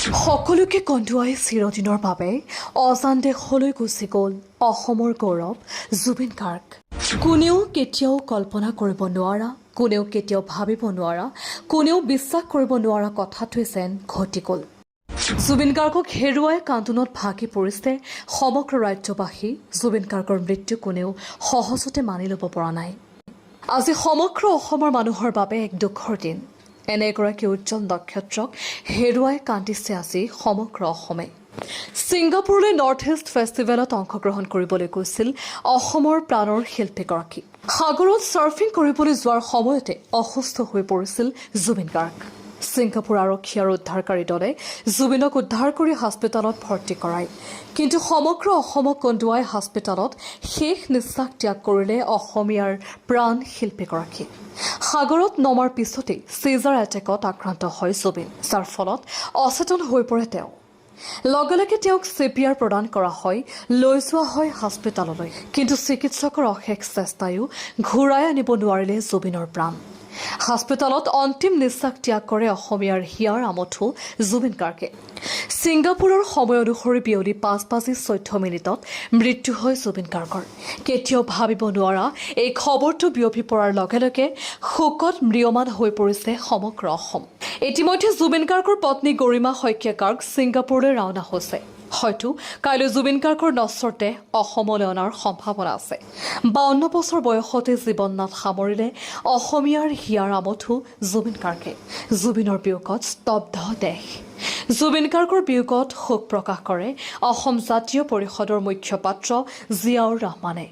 সকলোকে কন্দুৱাই চিৰদিনৰ বাবে অজান দেশলৈ গুচি গ'ল অসমৰ গৌৰৱ জুবিন গাৰ্গ। কোনেও কেতিয়াও কল্পনা কৰিব নোৱাৰা, কোনেও কেতিয়াও ভাবিব নোৱাৰা, কোনেও বিশ্বাস কৰিব নোৱাৰা কথাটোৱে যেন ঘটি গ'ল। জুবিন গাৰ্গক হেৰুৱাই কান্দোনত ভাগি পৰিছে সমগ্ৰ ৰাজ্যবাসী। জুবিন গাৰ্গৰ মৃত্যু কোনেও সহজতে মানি ল'ব পৰা নাই। আজি সমগ্ৰ অসমৰ মানুহৰ বাবে এক দুখৰ দিন। এনে এগৰাকী উজ্জ্বল নক্ষত্ৰক হেৰুৱাই কান্দিছে আজি সমগ্ৰ অসমে। ছিংগাপুৰলৈ নৰ্থ ইষ্ট ফেষ্টিভেলত অংশগ্ৰহণ কৰিবলৈ গৈছিল অসমৰ প্ৰাণৰ শিল্পীগৰাকী। সাগৰত ছাৰ্ফিং কৰিবলৈ যোৱাৰ সময়তে অসুস্থ হৈ পৰিছিল জুবিন গাৰ্গ। ছিংগাপুৰ আৰক্ষী আৰু উদ্ধাৰকাৰী দলে জুবিনক উদ্ধাৰ কৰি হাস্পতালত ভৰ্তি কৰায়। কিন্তু সমগ্ৰ অসমক কন্দুৱাই হাস্পতালত শেষ নিশ্বাস ত্যাগ কৰিলে অসমীয়াৰ প্ৰাণ শিল্পীগৰাকী। সাগৰত নমাৰ পিছতেই চিজাৰ এটেকত আক্ৰান্ত হয় জুবিন, যাৰ ফলত অচেতন হৈ পৰে তেওঁ। লগে লগে তেওঁক চিপিআৰ প্ৰদান কৰা হয়, লৈ যোৱা হয় হাস্পতাললৈ। কিন্তু চিকিৎসকৰ অশেষ চেষ্টাইও ঘূৰাই আনিব নোৱাৰিলে জুবিনৰ প্ৰাণ। হাস্পতালত অন্তিম নিশ্বাস ত্যাগ কৰে অসমীয়াৰ হিয়াৰ আমঠু জুবিন গাৰ্গে। ছিংগাপুৰৰ সময় অনুসৰি বিয়লি 5 বাজি 14 মিনিটত মৃত্যু হয় জুবিন গাৰ্গৰ। কেতিয়াও ভাবিব নোৱাৰা এই খবৰটো বিয়পি পৰাৰ লগে লগে শোকত ম্ৰিয়মান হৈ পৰিছে সমগ্ৰ অসম। ইতিমধ্যে জুবিন গাৰ্গৰ পত্নী গৰিমা শইকীয়া গাৰ্গ ছিংগাপুৰলৈ ৰাওনা হৈছে। হয়তো কাইলৈ জুবিন গাৰ্গৰ নশ্বৰ দেহ অসমলৈ অনাৰ সম্ভাৱনা আছে। 52 বছৰ বয়সতে জীৱন নাট সামৰিলে অসমীয়াৰ হিয়াৰ আমঠু জুবিন গাৰ্গে। জুবিনৰ বিয়োগত স্তব্ধ দেশ। জুবিন গাৰ্গৰ বিয়োগত শোক প্ৰকাশ কৰে অসম জাতীয় পৰিষদৰ মুখপাত্ৰ জিয়াউৰ ৰহমানে।